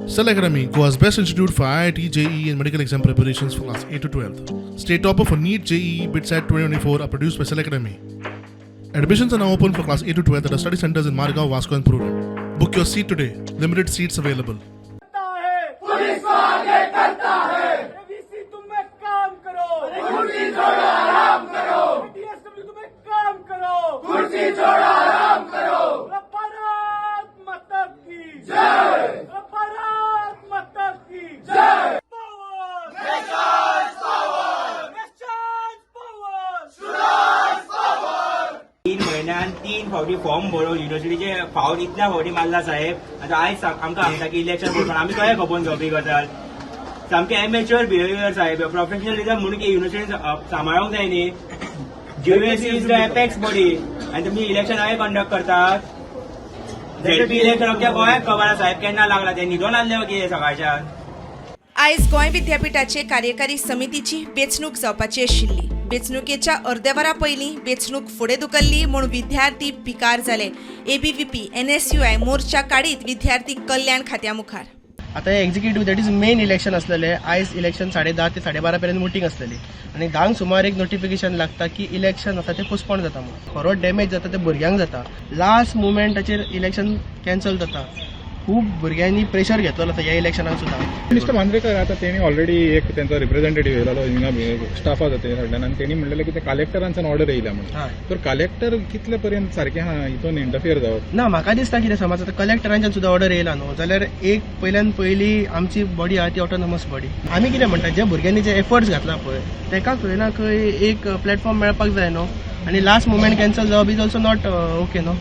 Cell Academy, Goa's best institute for IIT, JEE, and medical exam preparations for class 8 to 12. State topper for NEET, JEE, BITSAT 2024 are produced by Cell Academy. Admissions are now open for class 8 to 12 at our study centers in Margao, Vasco, and Prudent. Book your seat today. Limited seats available. Hai police को आगे करता है। VC, तुम एक काम करो, कुर्सी छोड़ो, आराम करो। डीएसडब्ल्यू, तुम एक काम करो, कुर्सी छोड़ो, आराम करो। भारत माता की जय! भारत माता की जय! Power, power! 3 म्हयन्यान तीन फावटी फॉर्म भरून युनिव्हर्सिटीचे फावट इतल्या फावटी मारला साहेब. आतां आयज आमकां सांगता की इलेक्शन पळोवन आमी कशें खपोवन घेवप ही गजाल? सामकें एमेच्युअर बिहेवियर साहेब. प्रोफेशनलिझम म्हणून की युनिव्हर्सिटी सांबाळूंक जाय न्ही. GUC is the apex body आनी तुमी इलेक्शन हांवें कंडक्ट करतात. झेडपी इलेक्शन अख्ख्या गोंयाक खबर आसा साहेब, केन्ना लागला ते. न्हिदोन आसले कितें सकाळच्यान? आयज गोंय विद्यापीठाचे कार्यकारी समितीची वेंचणूक जावपाची आशिल्ली. वेंचणुकेच्या अर्दे वरा पयलीं वेंचणूक फुडें धुकल्ली म्हूण विद्यार्थी पिकार जाले. एबीव्हीपी, एनएसयूआय मोर्चा काडीत विद्यार्थी कल्याण खात्या मुखार. आता हे executive, that is main election आसलेले. आयज इलेक्शन 10:30 ते 12:30 पर्यंत मिटींग आसलेली आनी 10क सुमार एक नोटिफिकेशन लागता की इलेक्शन आसा ते पोस्टपोन जाता म्हणून. खरो डॅमेज जाता ते भुरग्यांक जाता. लास्ट मुमेंटाचेर इलेक्शन कॅन्सल जाता. खूब भुरग्यांनी प्रेशर घेतलेलो आसा ह्या इलेक्शनाक सुद्दां. मिस्टर मांद्रेकर, आता तेणी ऑलरेडी एक तेंचो रिप्रेझेंटेटिव्ह येयलेलो हिंगा स्टाफाचो ते कडल्यान आनी तेणी म्हणलेलें की ते कलेक्टरांच्यान ऑर्डर येयल्या म्हणून. तर कलेक्टर कितले पर्यंत सारकें आहा हितून इंटरफियर जावप? ना, म्हाका दिसता कितें, समज आतां कलेक्टरांच्यान सुद्दां ऑर्डर येयला न्हू, जाल्यार एक पयल्यान पयली आमची बॉडी आहा ती ऑटोनॉमस बॉडी. आमी कितें म्हणटा, जे भुरग्यांनी जे एफर्ट्स घातला पळय, तेका खंय ना खंय एक प्लॅटफॉर्म मेळपाक जाय न्हू. आनी लास्ट मुमेंट कॅन्सल जावप is also not okay न्हू.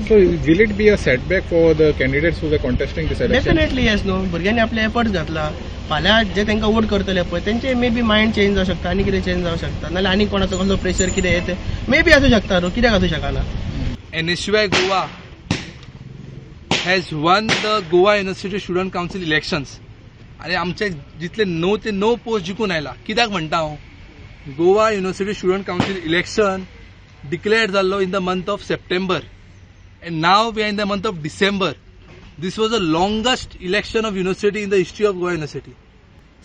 So will it be a setback for the candidates who are contesting this election? Definitely yes न्हू. भुरग्यांनी आपले एफर्ट्स घातला. फाल्यां जे तांकां वोट करतले पळय, तेंचे मे बी मायंड चेंज जावं शकता आनी कितें चेंज जावं शकता, नाल्यार आनी कोणाचो कसलो प्रेशर कितें येते मे बी आसूं शकता न्हू. कित्याक आसूं शकना? NSUI Goa has won the Goa University Student Council elections आणि आमचे जितले णव ते णव पोस्ट जिखून आयला. कित्याक म्हणटा हांव, Goa University Student Council election declare जाल्लो in the month of September and now we are in the month of December. This was the longest election of university in the history of Goa University.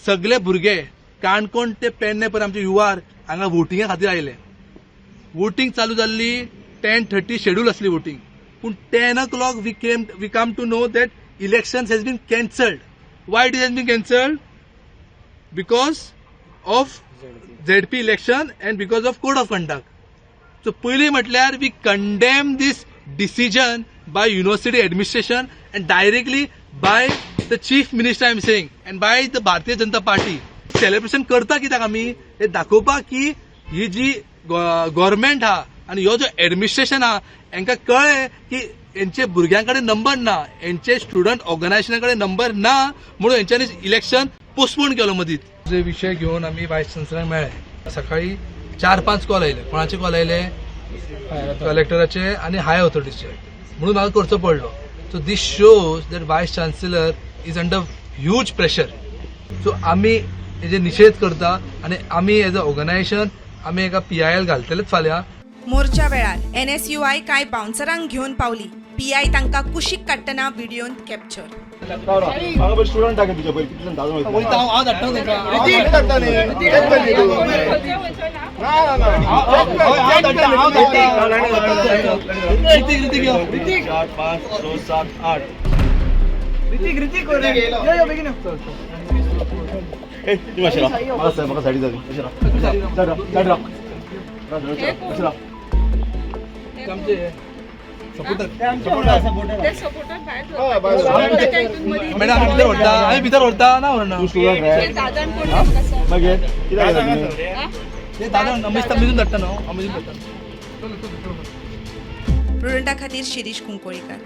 सगळे भुरगे काणकोण ते पेडणे पर्यंत आमचे युवार हांगा वोटिंगा खातीर आयले. Voting चालू जाल्ली 10:30 शेड्यूल असली वोटींग, पूण 10 o'clock we come to know that election has been cancelled. Why it has been cancelled? Because of ZP election and because of code of conduct. So पयलीं म्हटल्यार we condemn this decision by university administration and directly by the Chief Minister, I am saying, and by the Bharatiya Janata Party. Celebration करता कित्याक आमी? हे दाखोवपाक की ही जी government आहा आनी ह्यो जो एडमिनिस्ट्रेशन आहा, हांकां कळ्ळें की हेंचे भुरग्यां कडेन नंबर ना, हेंचे स्टुडंट ऑर्गनायझेशना कडेन नंबर ना, म्हणून हेंच्यांनी इलेक्शन पोस्टपोन केलो मदींच. जे विशय घेवन आमी वायस चान्सलराक मेळ्ळे, सकाळी चार पांच कॉल आयले. कोणाचे कॉल आयले? कलेक्टराचे आनी हाय ऑथॉरिटीचे, म्हणून म्हाका करचो पडलो. So this shows that Vice Chancellor is under huge pressure. So आमी हेजे निशेध करता आनी आमी एज अ ऑर्गनायझेशन आमी एका पीआयएल घालतलेच फाल्यां. मोर्चा वेळार एनएसयूआय कांय बाउन्सरांक घेवन पावली. पीआय तांकां कुशीक काडटना व्हिडियोंत कॅप्चर. स्टुडंट टाके तुझ्या पहिले कितले हांव धाडटा तांकां. धाडटा न्ही. ना ना. ऋतिक, ऋतिक यो. 4, 5, 6, 7, 8. ऋतिक, ऋतिक, यो यो, बेगीन यो. ए, तूं मातशें राव. म्हाका म्हाका सायडीक जाय. अशें राव, सायड राव, सायड राव, अशें राव. आमचे सपोर्टर. मॅडम, आमी भितर व्हरता, आमी भितर व्हरता ना व्हरना? तूं स्टुडंट रे मागीर कित्याक येता? ते दादा अमेजून धाडटा न्हू, अमेजून धाडटा. प्रुडंटा खातीर शिरीष कुंकोळीकर.